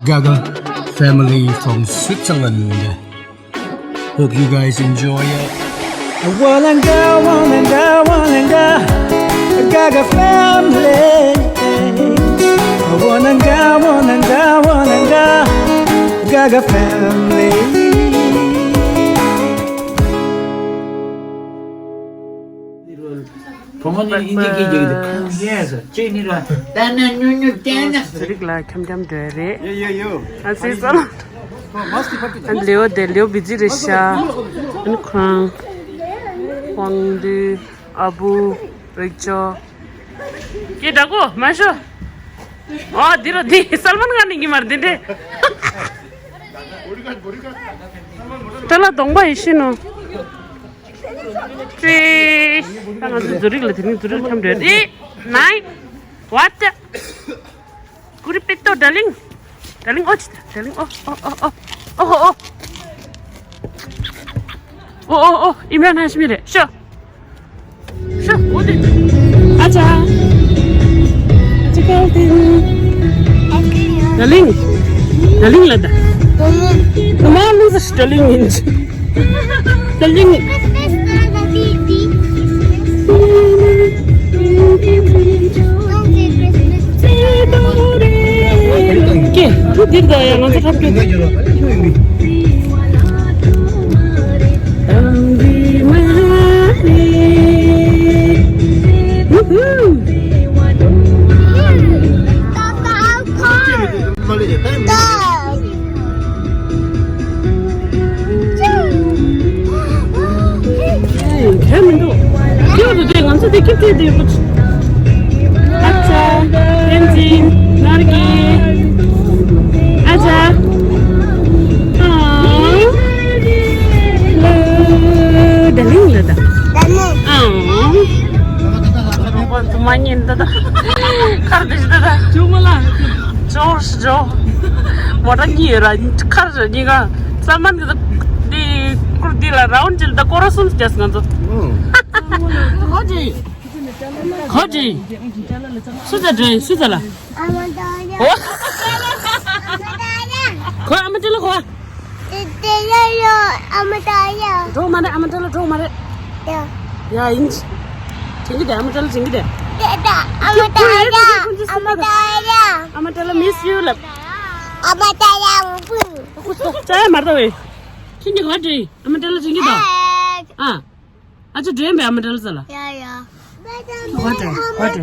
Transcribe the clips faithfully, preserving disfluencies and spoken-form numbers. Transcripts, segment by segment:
Gaga family from Switzerland. Hope you guys enjoy it. Walanga, walanga, walanga, Gaga family. Walanga, walanga, walanga, Gaga family. བུ་མོ་ནི་ཧིན་དི་སྐད་རྒྱག་གི་འདུག་ཁམས་ཡས་སོ་ཅེ་ནི་ར་ད་ན་ཉུ་ཉུ་ཏན་ན། ཟུ་རིག་ལ་འཁྱམ་འཁྱམ་འགྲོ་ཡ་རེད། ཡོ་ཡོ་ཡོ། ཨ་ཙི་ཙོ། ཨ་ལེའོ་དེ་ལེའོ་བི་ཛི་རེད་ཤག་ཨ་ནི་ཁོ་རང་དབང་འདུས་ཨ་བུ་རིག་ཅོ། ཀྱེ་ད་གོ་མ་ཤོ། ཨ་འདི་རོ་འདི་སལ་མན་ཁན་ནི་གི་མར་འདི་འདྲེ། ཏྲ་ལ་གདོང་པ་ཡི་ཤི་ནོ། ཀྲིས། ད་ང་ཚོ་ཛུ་རིག་ལ་དེ་རིང་ཛུ་རིག་འཁྱམ་འགྲོ་ཡ་རེད། ནའི། ཝ་ཏི། ཀུ་རི་པེ་ཏོ་ཌར་ལིང་། ཌར་ལིང་ཨོ་ཅི་ད་ཌར་ལིང་ཨོ་ཨོ་ཨོ་ཨོ་ཨོ་ཨོ་ཨོ་ཨོ། ཨིམ་རན་ཧ་ཤི་མི་རེད་ཤོ། ཤོ་ཨོ་དེ། ཨ་ཅག་ཨ་ཅག་ཀའོ་ཏིང་། ཌར་ལིང་། ཌར་ལིང་ལ་ད། ད་མ་ལུས་ཌར་ལིང་ཡིན། ཀྱེ། ཁྱོད་འདིར་ད་ཡ་ང་ཚོ་འཁྲབ་སྐྱོད། དེ་མི་འདུག་དེ་འདུག་དེ་ང་ཚོ་དེ་ཁྱེར་ཏེ་དེ་ཡོད། ཨ་ཅག་བསྟན་འཛིན་ནར་གི། ཨ་ཅག་ཨ། ལོ། ཌར་ལིང་ལ་ད། ཨ། མ་ཉན་ད་ད། ཁར་དེ་ཞིག་ད་ད། ཇོ་མ་ལ། ཇོ་ཞིག་ཇོ། མོ་ཊ་གཉིས་ཡོད་ར། ཁར་ཞིག་གཉིས་ཀ་སལ་མན་གི་འདི་ཀུར་འདི་ལ་རའུན་ཌི་ཅིལ་ད་སྐོར་ར་གསུམ་རྒྱག་ང་ཚོ། ཁོ་ཅི། ཁོ་ཅི། སུ་ད་འདྲེ་སུ་ད་ལ། ཨ་མ་ད་ཡ། ཨོ། ཨ་མ་ད་ཡ། ཁོ་ཨ་མ་ཏི་ལ་ཁོ། དེ་དེ་ཡ་ཡོ་ཨ་མ་ད་ཡ། འགྲོ་མ་རེད་ཨ་མ་ད་ལ་འགྲོ་མ་རེད། ཡ། ཡ་ཡིན། དྲན་གི་དེ་ཨ་མ་ད་ལ་དྲན་གི་དེ། དེ་ད་ཨ་མ་ད་ཡ། ཨ་མ་ད་ཡ། ཨ་མ་ད་ལ་མིས་ཡུ་ལབ། ཨ་མ་ད་ཡ། ཨ་མ་ད་ཡ། ཨ་མ་ད་ལ་དྲན་གི་དེ། ཨ་མ་ད་ལ་དྲན་གི་དེ། ཨ། ཨ་ཅག་འདྲེན་པའི་ཨ་མ་ཏྲ་ལ་ཟ་ལ། ཡ་ཡ། ཧོ་ཏྲེ་ཧོ་ཏྲེ།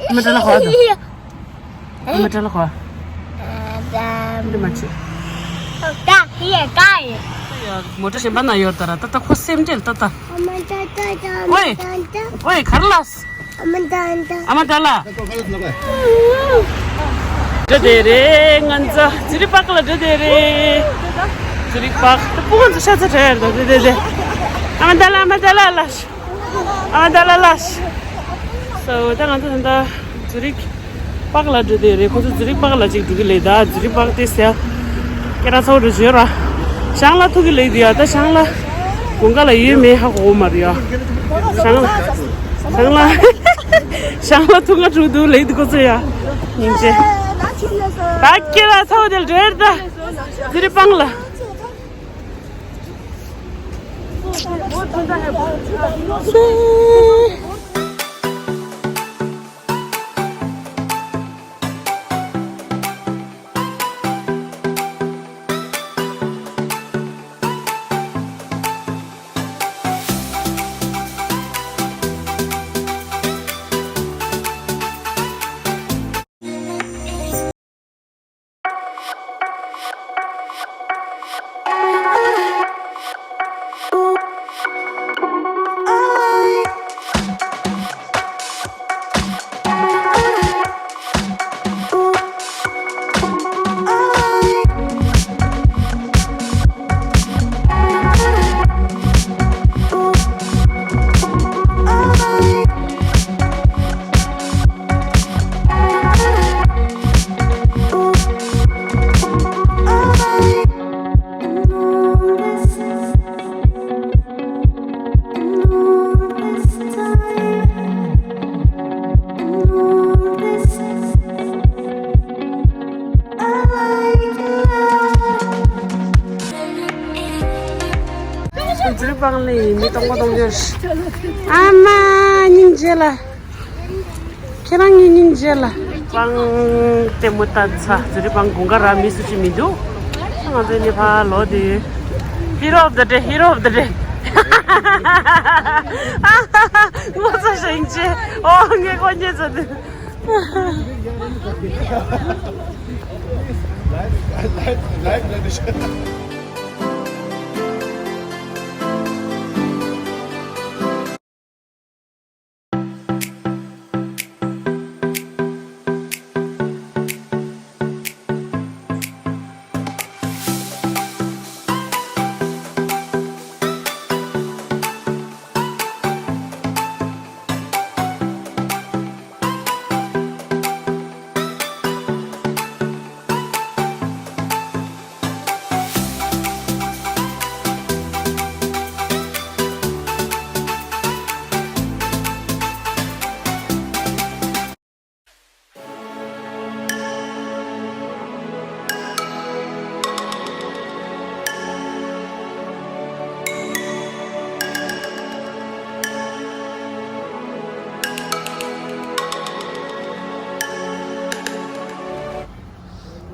ཨ་མ་ཏྲ་ལ་ཧོ་ཏྲེ། ཨ་མ་ཏྲ་ལ་ཧོ། འདི་མ་བྱེད། ད་ཡ་ཀ་ཡ། མོ་ཏྲ་གཞན་པ་ན་ཡོད་ད་ར་ད་ད་ཁོ་སེམས་ཁྲལ་ད་ད། ཨ་མ་ཏྲ་ཏྲ་ཏྲ། ཨ་མ་ཏྲ་ཏྲ། ཨོའི། ཨོའི་གར་ལ། ཨ་མ་ཏྲ་ཏྲ། ཨ་མ་ཏྲ་ལ། འགྲོ་དེ་རེད་ང་ཚོ་ཛི་རི་པག་ལ་འགྲོ་དེ་རེད། ཛི་རི་པག་ད་སྤུ་གུ་ཚོ་ཤ་ཚ་དྲན་ཡར་ད་དེ་དེ་དེ། ཨ་མ་ཏྲ་ལ་ཨ་མ་ཏྲ་ལ་ལ། ཨ་མ་ཏྲ་ལ་ལ། སོ་ད་ང་ཚོ་ད་ཛི་རི་པག་ལ་འགྲོ་དེ་རེད། ཁོ་ཚོ་ཛི་རི་པག་ལ་ཅིག་འགྲོ་གི་ལེ་ད་ཛི་རི་པག་དེ་ཟེར། ཁྱེད་རང་ཚོ་འགྲོ་བརྗོད་ར། ཞང་ལ་ཐུག་གི་ལེ་དེ་ཡ་ད་ཞང་ལ། དགུན་ཁ་ལ་ཡོད་མེད་ཧ་གོ་མ་རེད་ཡ། ཞང་ལ། ཞང་ལ། ཞང་ལ་ཐུག་ང་འགྲོ་འདུག་ལེ་དེ་ཁོ་ཚོ་ཡ། སྙིང་རྗེ། ད་ཁྱེད་རང་ཚོ་དེ་འགྲོ་ཡར་ད། ཛི་རི་པག་ལ། སྤང་ལེ་ཡིན་མི་གཏོང་པ་གཏོང་རྒྱུ། ཨ་མ་སྙིང་རྗེ་ལ། ཁྱེད་རང་གཉིས་སྙིང་རྗེ་ལ། སྤང་ལྟད་མོ་ལྟ་ཚ་ཟུ་རི་སྤང་དགུན་ཁ་ར་མི་སུ་ཅི་མི་འདུག་ང་ཚོའི་ནི་ཕ་ལོ་དེ། Hero of the day, hero of the day. ངོ་ཚ་ཞིང་ཆེ། ཨོ་ངས་ཁོ་ཉེ་ཚ་དེ།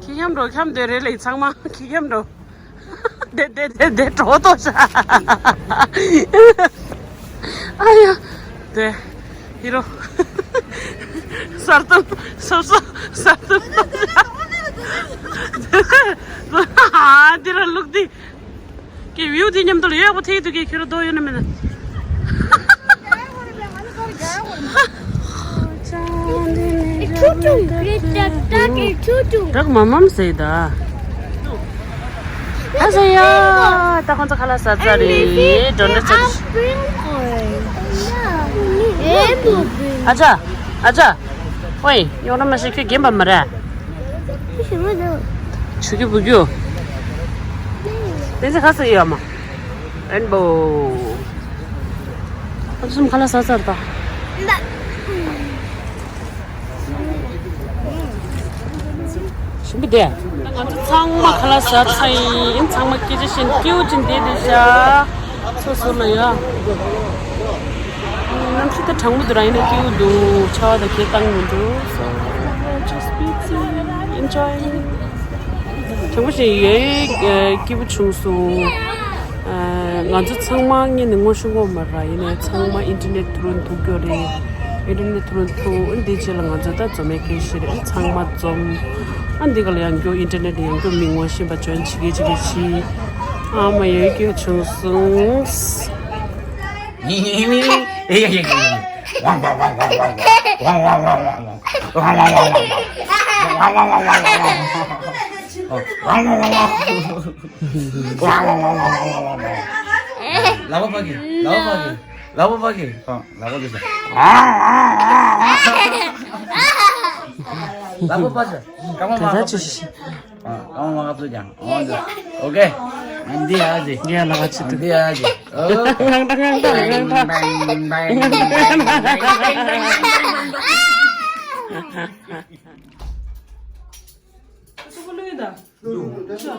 ཁྱི་འཁྱམ་འགྲོ་འཁྱམ་སྡོད་རེད་ལེ་ཚང་མ་ཁྱི་འཁྱམ་འགྲོ། དེ་དེ་དེ་དེ་གྲོགས་ཏོ་ཤ། ཨ་ཡ། དེ་ཧི་རོ། གསར་གཏོད་སོ་སོ་གསར་གཏོད་ཏོ་ཤ། ཨ་དེ་ར་ལུག་དེ། ཀྱེ་བིའུ་དེ་མཉམ་དུ་ལ་ཡོད་པོ་ཐིག་ཐུག་གི་ཁྱོད་ར་དོ་ཡོད་ན་མེད་ན། ཆུ་ཆུ་རེད་ད་ད་གི་ཆུ་ཆུ། རག་མ་མམ་ཟེར་ད། ཨ་ཟེར་ཡ། ད་ཁོང་ཚོ་ཁ་ལག་ཟ་ཚར་རེད་འགྲོ་འདྲ་ཚར། ཨ་ཅག་ཨ་ཅག་ཝེ་ཡོང་ར་མ་ཤེས་ཁྱོད་རྒན་པ་མ་རེད། ཆུ་རྒྱུ་བུ་རྒྱུ། དེ་ཚེ་ཁ་ཟེར་ཡ་མ། རེན་བོ། ཁོ་ཚོ་གསུམ་ཁ་ལག་ཟ་ཚར་ད། ཞིམ་པོ་དེ། ང་ཚོ་ཚང་མ་ཁ་ལག་ཟ་ཚར་ཡིན། ཚང་མ་སྐད་ཆ་བཤད་སྐྱིད་པོ་ཅིག་བསྡད་དེ་བཞག་ཚོ་ཚོ་ལ་ཡ། གནམ་གཤིས་ད་གྲང་མོ་འདུག་ར་ཡིན་ན་སྐྱིད་པོ་འདུག་ཆར་པ་ད་གས་བཏང་མི་འདུག So let's just be enjoying. དྲང་པོ་བཤད་ཡོད། སྐྱིད་པོ་བྱུང་སོང་། ང་ཚོ་ཚང་མ་ངས་ནི་ངོ་ཤེས་ངོ་མ་ར་ཡིན་ནའི་ཚང་མ་ཨིན་ཊར་ནེཊ་ཐུག་རུང་ཐུག་རྒྱུ་རེད། ཨིན་ཊར་ནེཊ་ཐུག་རུང་ཐུག་འདི་རྗེས་ལ་ང་ཚོ་ད་འཛོམས་ཡས་སྐད་ཆ་རེད། ཚང་མ་འཛོམས། ཨ་འདི་ག་ལ་ཡང་རྒྱུ་ཨིན་ཊར་ནེཊ་ཡང་རྒྱུ་མི་ངོ་ཤེས་པ་འཇོན་ཆི་གེ་ཆི་གེ་ཆི། ཨ་མ་ཡོད་སྐྱིད་བྱུང་སོང་། ལག་པ་ཕར་གྱིས། ལག་པ་ཕར་གྱིས། ལག་པ་ཕར་གྱིས། ལག་པ་འདི་ཟེར། ལག་པ་ཕར་ཟེར། རྐང་པ་མར་ཕར་ཚུར་ཀྱང་། རྐང་པ་མར་ཕར་ཚུར་ཀྱང་། ཨོ་འདི། ཨོ་ཀེ། འདི་ཡ་ཅི། འདི་ཡ་ལག་ཅི་འདུག་འདི་ཡ་ཅི། ཨོ། ངང་ད་ངང་ད་ངང་ད། སུ་གུ་ལུས་ད།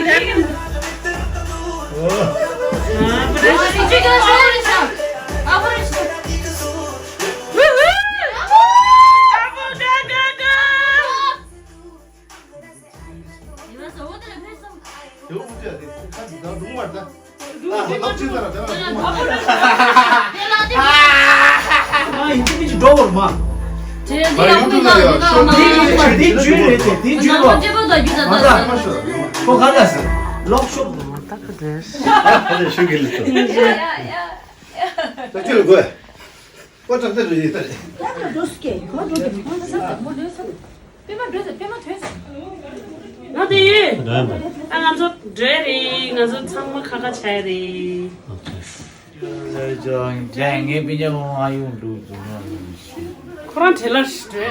པད་མ་འགྲོ་ཟེར། པད་མ་ཐོན་ཟེར། ང་དེ་ཡོད། ད་ང་ཚོ་འགྲོ་རེད། ང་ཚོ་ཚང་མ་ཁ་ཁ་ཆགས་རེད། ཁོ་རང་བྲེལ་ལ་ཞིག་འགྲོ།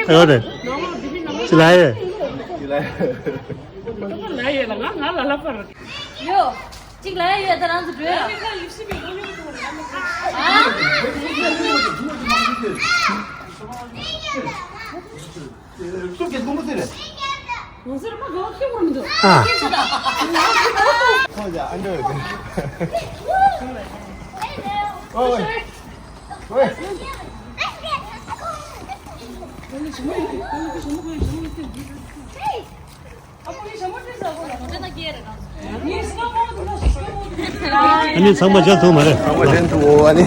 ཨེ་ཝ་རེད། ཅི་ལ་ཡོད། ཡོ། གཅིག་ལ་ཡོད་ད་རང་ཚོ་འགྲོ་ཡ། ཨ། ང་ཚོར་མ་གང་ཤེས་མ་མི་འདུག་ཨ། ཁོང་ཅག་ཨ་འདྲ་རེད། ཨོ། ཝེ། ཨ་ནི་ཚང་མ་མཇལ་ཐུབ་མ་རེད། ཚང་མ་མཇལ་ཐུབ་འོ་ཨ་ནི།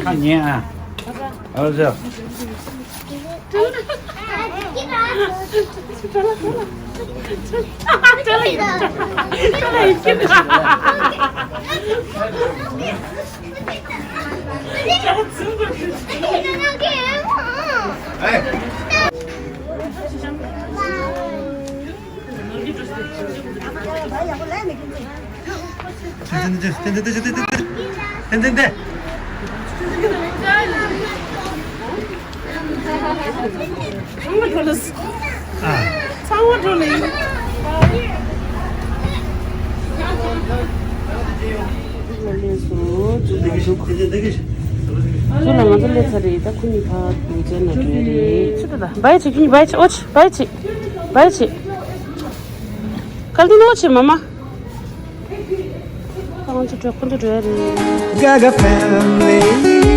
ཁ་ཉན་ཨ། ཨ་ཟེར། ཚང་མ་འགྲོ་ལ་ཡིན། ཚུར་ལ་ང་ཚོ་སླེབས་ཚར་རེད། ད་ཁོ་གཉིས་ཕར་ལུས་རྩལ་ན་འགྲོ་ཡ་རེད། ཅི་ད་ད་བའི་ཅིག་ཁྱོད་གཉིས་བའི་ཅིག་ཨོ་ཅི་བའི་ཅིག་བའི་ཅིག་གལ་ཏེ་ནོ་ཆེ་མ་མ། ཁོང་ཚོ་འགྲོ་ཁོང་ཚོ་འགྲོ་ཡ་རེད། Gaga family.